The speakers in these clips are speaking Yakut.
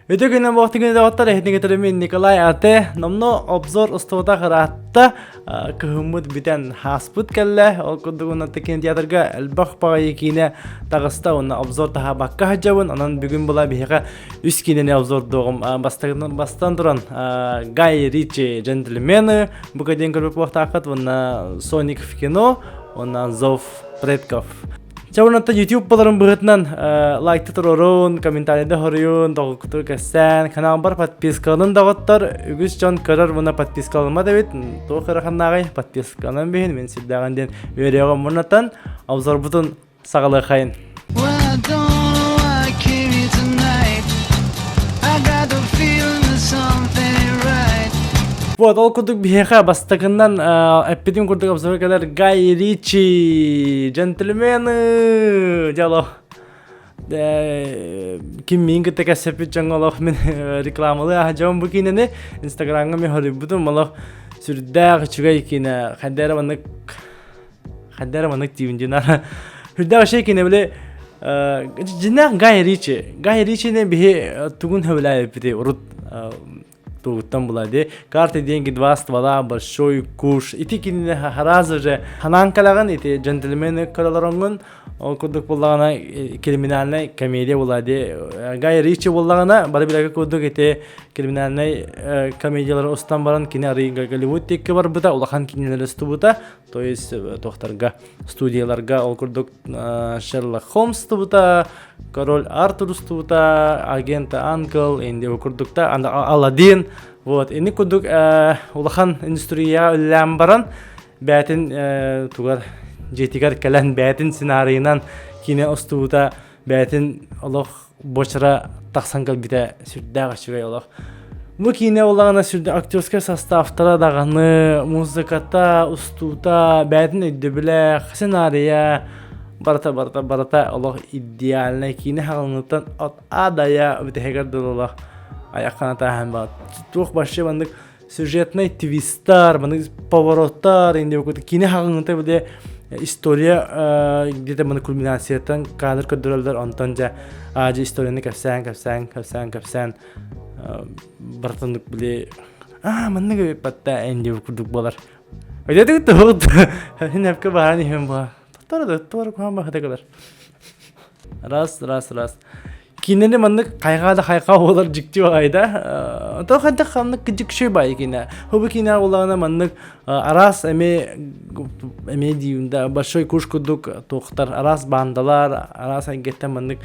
Өтө күнэн буохты күнэ доҕоттор эһитин кытары мин Николай Ате номно обзор устубута ыраатта кыһыммыт бүтэн хааспыт кэллэ ол курдук уонна кинотеатрга элбэх баҕайы киинэ таҕыста уонна обзор таһаабакка сылдьабын онон бүгүн була биһиэхэ үс киинэни обзордуоҕум бастакынан бастан туран Гай Ричи джентльмены бука диэн көрбүт буолуохтааххыт уонна Соник в кино уонна Зов предков Чэ уонна YouTube боларын быһытынан лайкты туруорун, комментарийда хоруйун, доҕуккуту кэссээн, каналбар подпискаланын доҕоттор, үгүс дьон көрөр уонна подпискаламмат эбит, туох ыараханнааҕый, подпискаланан биһин, мин сүрдээҕин диэн үөрүөҕүм муннатан, обзорбутун саҕалыахайын. Well, I don't know why I came here tonight. I got the feeling that something ain't right. Вот, ол курдук биһиэхэ бастакыннан эппитим курдук обзор кэлэр Гай Ричи, джентльмены, дьало. Ким миин кытта кэпсэппит дьоҥҥо олох мин рекламалыы аһа дьон бу киинэни инстаграмҥа мен хоруйбутум олох сүрдээх үчүгэй киинэ хайда эрэ маннык хайда эрэ маннык диибин диэн сүрдээх үчүгэй киинэ били дьиннээх Гай Ричи Гай Ричини биһи тугун сөбүлээбиппитий урут тугуттан була ди карты деньги два ствола большой куш ити кинини сразу же ханаан кэлэҕин ити джентльмены көрөлөрөҥҥүн ол курдук буоллаҕына криминальнай комедия була ди Гай Ричи буоллаҕына бары билэргэ курдук ити криминальнай комедиялары устан баран кини арыйга Голливуд диэки барбыта улахан кинилэри устубута то есть туохтарга студияларга ол курдук Шерлок Холмс устубута Король Артур устубута, агент Анкл, инди курдукта, Аладдин, вот, ини курдук улахан индустрияҕа үлэлээн баран, бээтин тугар дьиэтигэр кэлэн бээтин сценарийынан киинэ устубута, бээтин олох бочара тахсан кэлбитэ сүрдээх үчүгэй олох. Бу киинэ улаҕана сүрдэ актерскай составтара даҕаны, музыката, устуута, бээтин өйдөбүлэ, сценарийа, барыта барыта барыта олох идеальнай киинэ хаҕылыныттан от а да я бүтэһигэр дылы олох айаххана тааһан баар туох вообще маннык сюжетный твисттар маннык повороттар инде киинэ хаҕылыныта бile история где-то маны кульминацияттан кадр көрдөрөллөр онтон дьэ аадьы историяны кэпсээн кэпсээн кэпсээн кэпсээн барытыннык били аа маннык батта инде курдук буолар Өйдөтүгүт туһут хин эпке баһан иһин буа Тора да туора куһаан баһыта кэлэр. Раз, раз, раз. Кинини маннык хайҕаа да хайҕаа буолар дьикти баҕайда. То хайдах ханнык дьикши бай кине. Хубу кине буолаҕына маннык араас эми эми диибин да большой куш курдук туохтар араас баандалар араас эйгэттэн маннык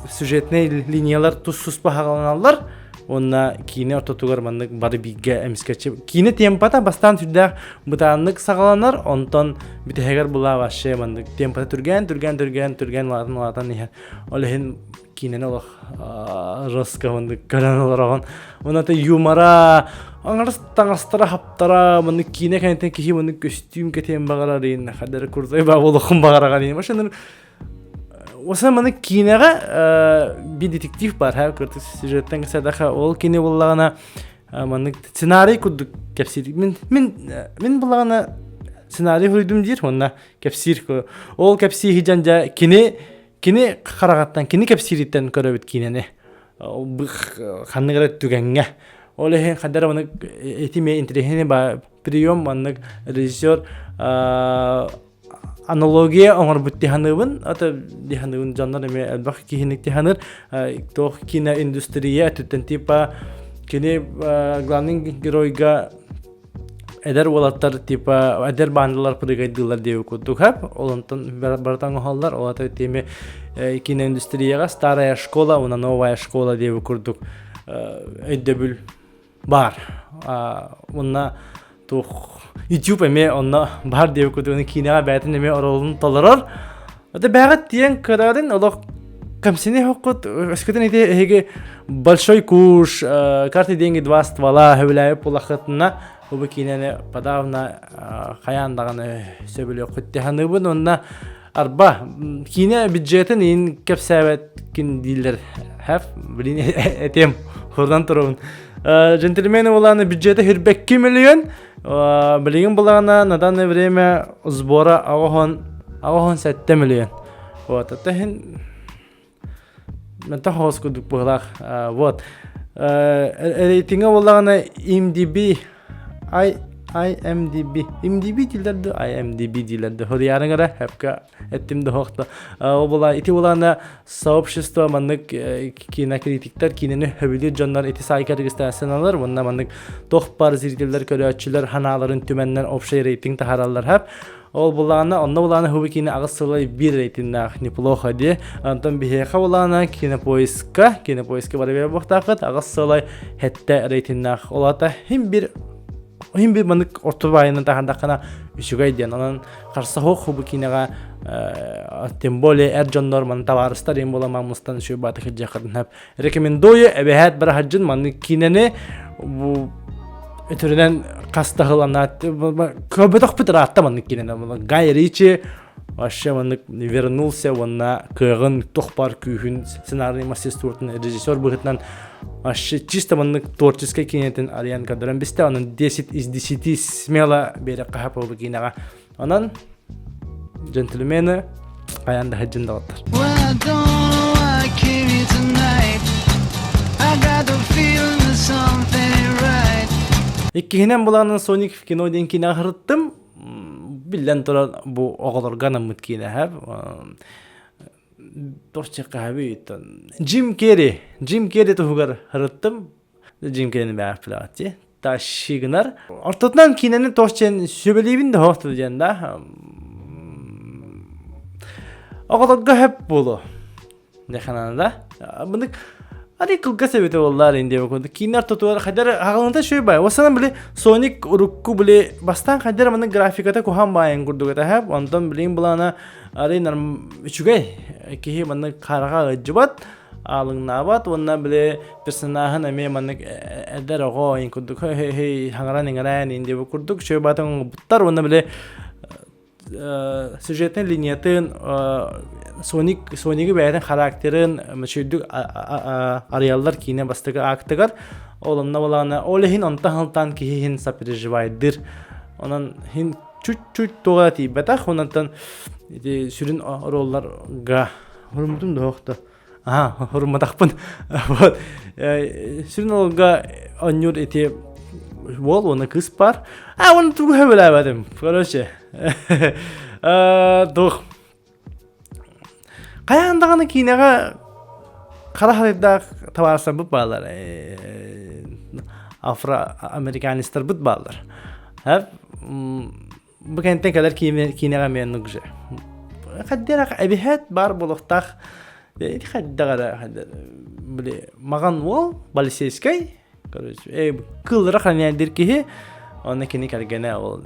сюжетнай линиялар тус-туспа хаҕаланаллар уонна киинэ ортотугар маннык бары бииргэ эмискэччи киинэ темпата бастаан сүрдээх бытааннык саҕаланар онтон бүтэһигэр була вообще маннык темпата түргэн түргэн түргэн түргэн улаатан улаатан иһэр ол иһин киинэни олох жестко маннык көрөн олороҕун уонна юмора аҥарас таҥастара хаптара маннык киинэ кэнниттэн киһи маннык көстүүм кэтиэн баҕарар иин хадары крутой баа буолуоххун баҕараҕын иин Оса маны киинэҕэ биир детектив бар ха кыртык сюжеттан кэсэдэхэ ол кини буллаҕына маннык сценарий курдук кэпсиир мин мин мин буллаҕына сценарий суруйдум диир уонна кэпсиир ол кэпсии дьан дьэ кини кини хараҕаттан кини кэпсиириттэн көрөбүт киинэни ханнык эрэ түгэҥҥэ ол иһин хадара маны ити мэ интэриэһинэй ба прием маннык режиссер аналогия оҥорбут тиһаныыбын ата тиһаныыбын дьоннор эмиэ элбэх киһини тиһаныр туох киноиндустрия өттүттэн типа кини главный геройга эдэр уолаттар типа эдэр баандалар прыгайдыылар диэби курдук хап ол онтон барытан оҥоһоллор ол ата тиэми киноиндустрияҕа старая школа уонна новая школа диэби курдук өйдөбүл баар уонна туох YouTube эмиэ онно баар диэбит курдук киинэҕэ бэйэтин эмиэ оруолун толорор это бэҕэт тиэн көрөрүн олох кэмсини хоккут өскөтүн ити эһиги большой куш карты деньги два ствола сөбүлээбит булахытына бу киинэни подавно хайаан даҕаны сөбүлүөххүт тиһаныыбын уонна арба киинэ бюджетин иин кэпсээбэткин дииллэр хэп блин этиэм хурдан турабын джентльмены булааны бюджета хүрбэкки миллион билигин булаана на данное время сбора аҕоһон 7 миллион вот это иһин. Мөлтөх оҕус курдук быһыылаах. Вот. Рейтингэ буоллаҕына IMDb I IMDb IMDb дииллэр да IMDb дииллэр да хоруйаарыҥ эрэ эпкэ эттим да хоохто ол була ити булаана сообщество маннык кинокритиктэр киинэни хөбүлүүр дьоннор ити саайка регистрацияланалар уонна маннык туох баар зрителлэр көрөөччүлэр ханааларын түмэннэр общий рейтинг таһаараллар хап Ол булаана, онно булаана хубу киинэ аҕыс сылай биир рейтиннаах неплохо дии. Онтон биһиэхэ булаана кинопоиска, кинопоиска бары бэйэ буохтааххыт аҕыс сылай хэттэ рейтиннаах. Ол аата хим бир хим бир маннык орто баайынан таһардаххына үчүгэй диэн. Онон харса суох хубу киинэҕэ тем более эр дьоннор маны табаарыстар им буола мустан үчүгэй бааты кырдьаххытын Рекомендую эбэһээт барахаджын маннык киинэни бу өтөрүнэн хас да сыл көрбөтөхпүт ыраатта маннык киинэни Гай Ричи вообще маннык вернулся уонна кыаҕын туох баар күүһүн сценарий мастерствотун режиссер быһыытынан вообще чисто маннык творческой киинэтин арыйан көрдөрөн бистэ онон 10 из 10 смело биэриэххэ хаһа бу киинэҕэ Онон джентльмены хайаан да сылдьын доҕоттор. Well, I don't know why I came here tonight. I got the feeling that something ain't right. Иккиһинэн булаанын Соник в кино диэн киинэ аһарыттым. Биллэн турар бу оҕолорго анаммыт киинэ Джим Керри Джим Керри туһугар ырыттым. Джим Керрини бэҕэппилэҕэтти. Тащи гынар. Ортотунан киинэни туох диэн сүбэлиибин да хоохту диэн да. Оҕолорго хөп буолуо. Деханана да. Мынык Али кылгас эбитэ буоллар инде курдук киинэ ортотугар хайдар хаҕылынта шөй бай. Осанан били Соник урукку били бастаан хайдар маны графиката куһан баайын курдук этэ хэп. Онтон билин булана ары үчүгэй киһи маннык хараҕа ыдьыбат аалыҥнаабат уонна били персонаһын эмиэ маннык эдэр оҕо ин курдук хей хаҥаран иҥэрээн ин диэбит курдук үчүгэй баатын оҥорбуттар уонна били сюжетнай линиятын Соник Сонигы бэйэтин характерын үчүгдүк арыйаллар киинэ бастакы актыгар ол онно балаана ол иһин онтон халтаан киһи иһин сопереживайдыр онон иһин чуть-чуть туга тиийбэтэх ононтон ити сүрүн оруолларга хуруммутум да аха хурумматахпын вот сүрүн олга онньуур ити уол уонна кыыс бар а оны тугу сөбүлээбэтим короче туох хайаан даҕаны киинэҕэ хара харайдаах табаарыстарбыт бааллар афроамериканецтарбыт бааллар бу кэнтэн кэлэр киинэҕэ эмиэ оннук же хайдах эбиһээт баар буолуохтаах хайдах эрэ били маҕан уол полицейскай короче кыыллара хранядир киһи онно кини кэргэнэ ол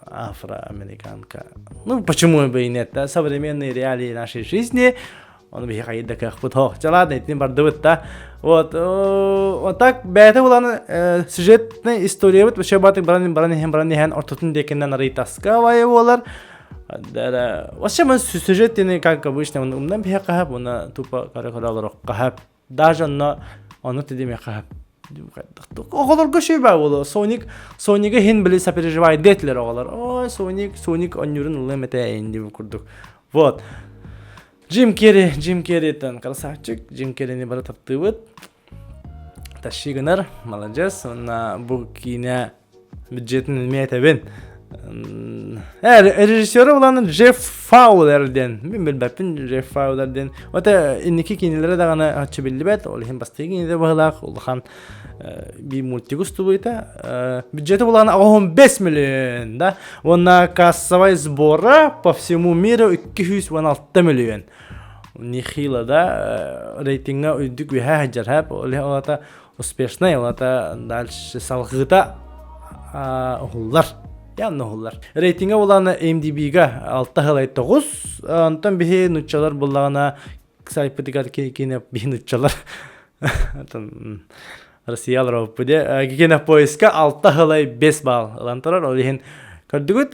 афроамериканка ну почему бы и нет да современные реалии нашей жизни Ону биһи хайы да кыахпыт хоох. Чэ ладно, итини бардыбыт да. Вот, вот так бэйэтэ булан сюжетный историябыт вообще батык баран баран иһэн баран иһэн ортотун диэкинэн арый таска буолар. Вообще мы сюжет как обычно умнан биһи хаһап, уна тупо кара-кара олорох хаһап. Даже онно ону тидиме хаһап. Оҕолорго шөй баа буолуо. Соник Сонига иһин били сопереживай детлер оҕолор. Ой, Соник, Соник онньуурун ылыам этэ инди курдук. Вот. Джим Керри, Джим Керриттэн красавчик, Джим Керрини бары таптыыбыт. Тащи гынар, маладьыас. Уонна бу киинэ бюджетин эмиэ этэбин. Режиссера булан Джефф Фаулер диэн. Мин билбэппин Джефф Фаулер диэн. Ота инники киинэлэрэ даҕаны оччо биллибэт. Ол иһин бастакы киинэтэ быһыылаах улахан би мультик устубуйта. Бюджеты булан 15 миллион, да? Уонна кассовай сбора по всему миру 216 миллион. Нехило, да? Рейтинга үрдүк үһэ сылдьар, ол ата успешный, ол ата дальше салгыта уһуллар. Явно уһуллар. Рейтинга булан IMDb-га 6,9, онтон биһи нуччалар буллаҕына сайпытыгар киинэ биһи нуччалар Россиялар оппуде Кинопоиска 6,5 балл ылан турар. Ол иһин көрдүгүт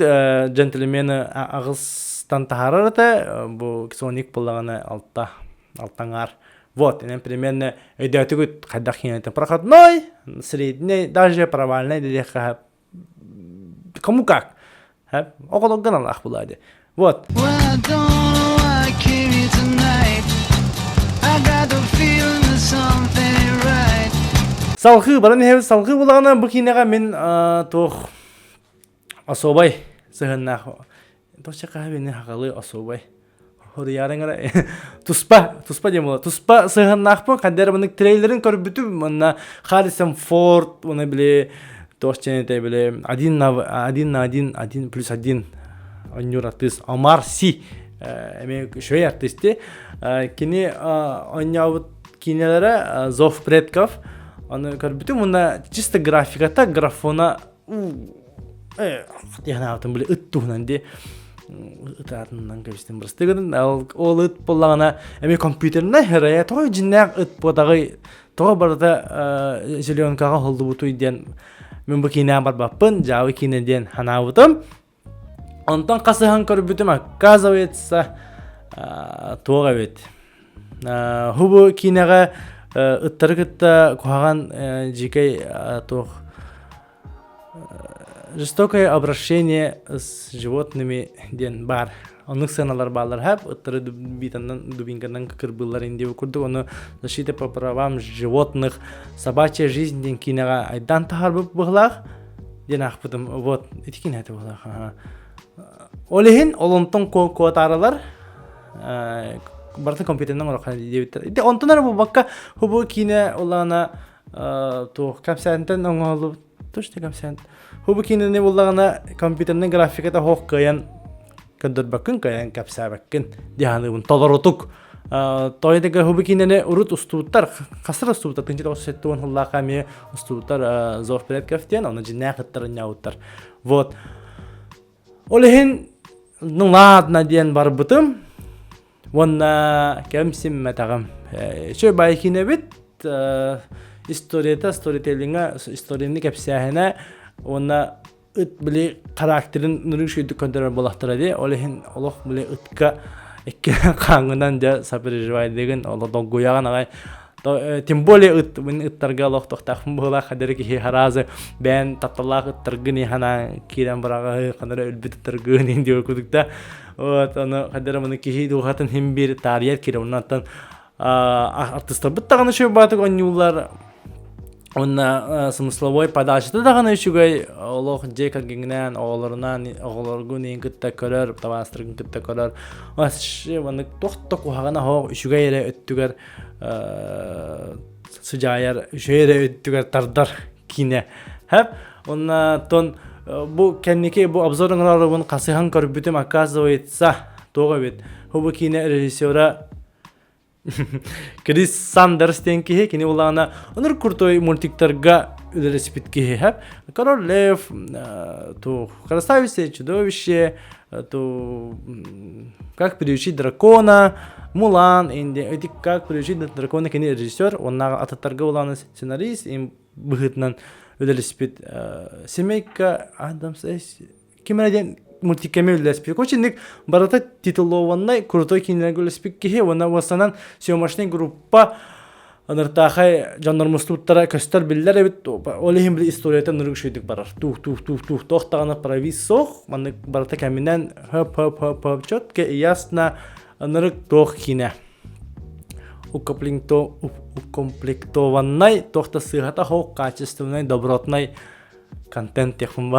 джентльмены аҕыстан таһаарар этэ. Бу Соник буллаҕына алта алтаҥаар. Вот, инэн примерно өйдөөтүгүт хайдах киинэтэ проходной, средний, даже провальный диэххэ кому как. Оҕолорго аналаах булаады. Вот. Well, I don't know why I came here tonight. I got the Салгыы баран иһэбит. Салгыы булаҕына бу киинэҕэ мин туох особай сыһыннаах туох хаһа хахалы особай хоруйаарыҥ эрэ туспа туспа диэн буолар туспа сыһыаннаахпын ханна эрэ маннык трейлерин көрбүтүм манна Харрисон Форд уонна били туох диэн этэй били один на один на один один плюс один оонньуур артыыс Омар Си эмиэ үчүгэй артыыс дии кини оонньообут киинэлэрэ Зов предков ону көрбүтүм уонна чисто графиката графона Дианаабытын били ыт туһунан дии ыт аатынан кэбистим бырастыы гынан ол ыт буоллаҕына эмиэ компьютернай хырайа тоҕо дьиннээх ыт буотаҕый тоҕо барыта зеленкаҕа холлубутуй диэн мин бу киинэҕэ барбаппын дьаабы киинэ диэн санаабытым онтон хасыһан көрбүтүм оказывается туох эбит хубу киинэҕэ ыттары кытта куһаҕан дьиикэй туох Жестокое обращение с животными диэн баар. Оннук сыаналар бааллар хап, ыттары битаннан дубинканан кырбыыллар индиэ курдук ону защита по правам животных собачья жизнь диэн киинэҕэ айдаан таһаарбыт быһылаах диэн аахпытым. Вот ити киинэ этэ быһылаах. Ол иһин олонтон куотааралар барытын компьютерынан оҥороххо диэбиттэр. Ити онтон эрэ буолбакка бу киинэ улаана туох кэпсээнтэн оҥоһуллубут точно кэпсээн хубу киинэни буллаҕына компьютернай графиката хоох кыайан көрдөрбөккүн кыайан кэпсээбэккин дии саныыбын толорутук тоойдага хубу киинэни урут устубуттар хасыр устубуттар тынчы тоҕус сэттэ уон сыллаахха эмиэ устубуттар зов предков диэн ону дьиннээх ыттар ынньаабыттар вот ол иһин ну ладно диэн барбытым Уонна кэмсиммэтэҕим. Үчүгэй баай киинэбит историята, сторителлинга, историяны кэпсээһинэ уонна ыт били характерын нырыы үчүгэйдик көрдөрөр буолахтара дии. Ол иһин олох били ытка икки хааҥҥынан дьэ сопереживайдыгын, олох долгуйаҕын аҕай. Тем более ыт мин ыттарга олох тохтаахпын быһыылаах хадары киһи хараазы бэйэн тапталлаах ыттаргын иһана киирэн быраҕаһы ханара өлбүт ыттаргын иһин диэбит курдук да вот аны хадары маны киһи дууһатын хим биир таарыйар киирэ оннуттан артыстарбыт даҕаны үчүгэй баатык оонньууллар уонна смысловой подачата даҕаны үчүгэй олох дьиэ кэргэҥҥинээн оҕолорунан оҕолоргун иин кытта көрөр табаарыстаргын кытта көрөр вообще маннык туох да куһаҕана суох үчүгэй эрэ өттүгэр сыдьаайар үчүгэй эрэ өттүгэр тардар киинэ хэп уонна тон бу кэнники бу обзор оҥорорубун хасыһан көрбүтүм оказывается туох эбит бу киинэ режиссера Крис Сандерс диэн киһи кини улаана онор крутой мультиктарга үлэлэспит киһи хэп Король Лев туох Красавица и чудовище то Как приручить дракона, Мулан, эти Как приручить дракона кини режиссер, оннааҕы атыттарга улаана сценарист, им быһыытынан үлэлэспит Семейка Адамс ким эрэ диэн мультиками үлэлэспит. Очень барыта титулованный, крутой киинэлэргэ үлэлэспит киһи уонна уостанан съемочный группа Ыныртаахай дьоннор мустубуттара көстөр биллэр эбит. Ол иһин били историята нырык үчүгэйдик барар. Тух тух тух тух туох даҕаны провис суох. Маннык барыта кэминэн хөп хөп хөп хөп четко и ясно ынырык туох киинэ. Укомплектованнай туох да сыыһата суох качественный добротный контент диэхпин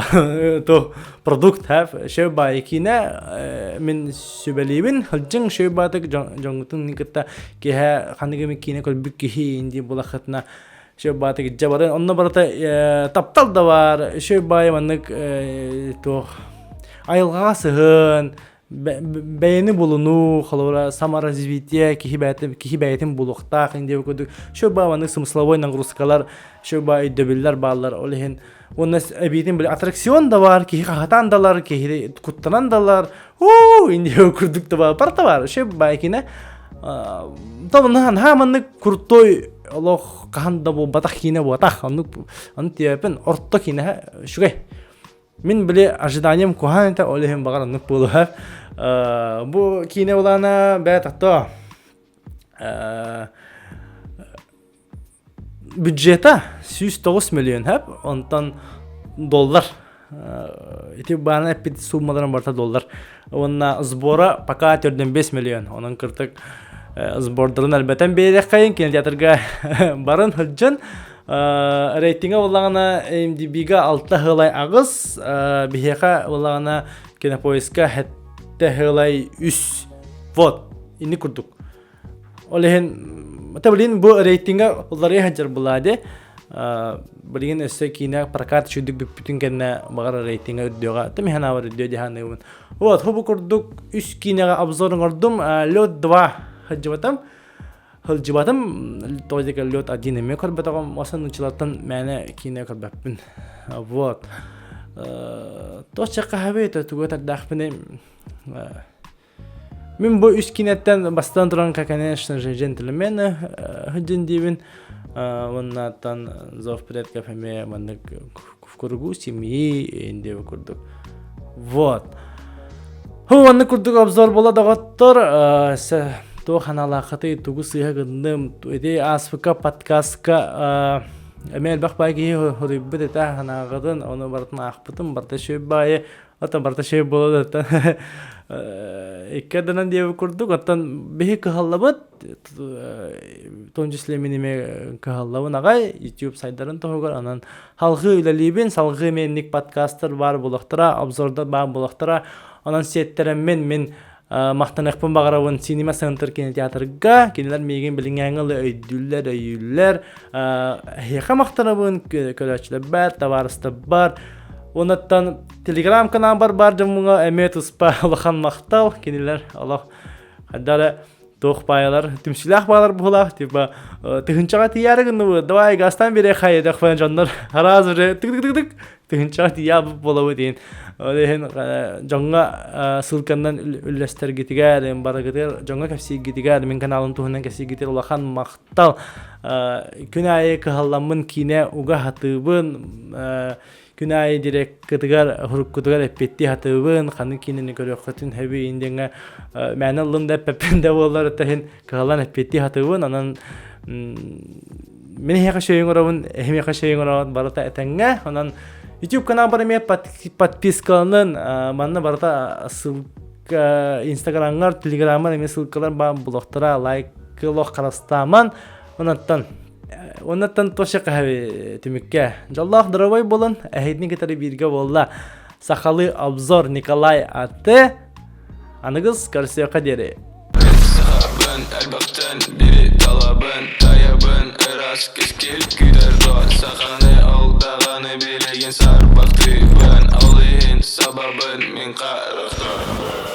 то продукт have шөй баайы киинэ мин сүбэлиибин сылдьыҥ шөй баатык дьоҥҥутун кытта киһэ ханнык эмит киинэ көрбүт киһи инди булаххытына шөй баатык дьэ бары онно барыта таптал да баар шөй баайы маннык туох айылҕаҕа сыһын бэйэни булунуу, холобура, саморазвитие, киһи бэйэтин, киһи бэйэтин булуохтаах диэн курдук шөба маннык смысловой нагрузкалар, шөба өйдөбүллэр бааллар. Ол иһин уонна эбиитин били аттракцион да бар, киһи хаһатаан далар, киһи куттанан далар, уу индия курдук да бар, барыта бар. Шөба киинэ наһаа маннык крутой олох хаһан да буолбатах киинэ буотах. Оннук ону тиэпин орто киинэ үчүгэй. Мин били ожиданием куһаан этэ, ол иһин баҕар оннук буолуһар. Бу киинэ улаана бэт то бюджета 109 миллион хэп, онтон доллар. Ити баана эппит суммаларын барыта доллар. Уонна сбора пока 4,5 миллион. Онон кыртык сбордарын элбэтэн биэриэххэйин кинотеатрга барын сылдьан. Рейтингэ буоллаҕына IMDb-га 6,8, биһиэхэ буоллаҕына Кинопоиска 7,3. Вот, инник курдук. Ол иһин, это блин, бу рейтингэ уларыйа сылдьар буолаа дии. Билигин өссө киинэ прокат үчүгдүк бүппүтүн кэннэ баҕар рейтингэ үрдүөҕэ. Тым иһэн аабар үрдүө дии саныыбын. Вот, бу курдук үс киинэҕэ обзор оҥордум. Лед 2 сылдьыбатым. Сылдьыбатым, тоҕо диэки Лед 1 эмиэ көрбөтөҕүм. Осон нууччалартан мээнэ киинэ көрбөппүн. Вот. Туох чаххаһабый, тугу этэрдээхпиний? Мин бу үс киинэттэн бастаан туран, конечно же, джентльмены сылдьын диибин. Уоннаттан Зов предков эмиэ маннык в кругу семьи диэбит курдук. Вот. Ху маннык курдук обзор буола доҕоттор. Туох аналааххытый, тугу сыыһа гынным. Ити ааспыкка подкастка эмиэ элбэх баай киһи хоруйбут этэ санааҕытын, ону барытын аахпытым, барыта үчүгэй баайы. Оттон барыта шөй буолан оттон икки ардынан диэбит курдук, оттон биһи кыһаллабыт, в том числе мин эмиэ кыһаллабын аҕай YouTube сайдарын туһугар, онон салҕыы үлэлиибин, салҕыы эмиэ подкастар баар буолуохтара, обзордар баар буолуохтара, онон сиэттэрэммин мин махтаныахпын баҕарабын Cinema Center кинотеатрга, кинилэр миигин билиҥҥээҥҥи ылы өйдүүллэр, өйүүллэр, эһиэхэ махтанабын, көрөөччүлэрбэр, табаарыстарбар, Онуттан телеграм-каналбар баар дьоммуҥа эмиэ туспа улахан махтал. Кинилэр олох хайда эрэ туох баайалар, түмсүүлээх баалар буолаах, типа тыһынчаҕа тиийээри гынныбыт, давай газтан биэриэх хайдах дьоннор араас уже тык-тык-тык тыһынчаҕа тиийээбит буолабыт диэн. Ол иһин дьоҥҥо ссылканан үллэстэргитигэр, барыгытыгар дьоҥҥо кэпсииргитигэр, мин каналым туһунан кэпсииргитигэр улахан махтал. Күн аайы кыһалламмын киинэ уга сатыыбын, күн аайы диреккытыгар, уруккутугар эппиэттии сатыыбын, ханнык киинэни көрүөххүтүн сөбүй диэҥҥэ мээнэ ыллым да эппэппин да буоллар иһин кыһаллан эппиэттии сатыыбын. Онон мин эһиэхэ шөйүҥ оробун, эһимиэхэ шөйүҥ оробун барыта этэҥҥэ. Онон YouTube каналбар эмиэ подпискаланын, манна барыта ссылка Инстаграмҥар, Телеграммар эмиэ ссылкалар баар булуохтара, лайк лох харастааман. Онон Оннуттан тоша хаһаби түмүккэ. Дьоллоох доруобай буолан, эһигини кытары бииргэ буолла. Сахалыы обзор Николай Аты. Аныгыс көрсүөххэ диэри. Сахабын элбэхтэн бири талабын Тайабын ыраас кэскил күүтэр дуо Саханы ол даҕаны билигин саарбахтыыбын Ол иһин сабабын мин харахтар.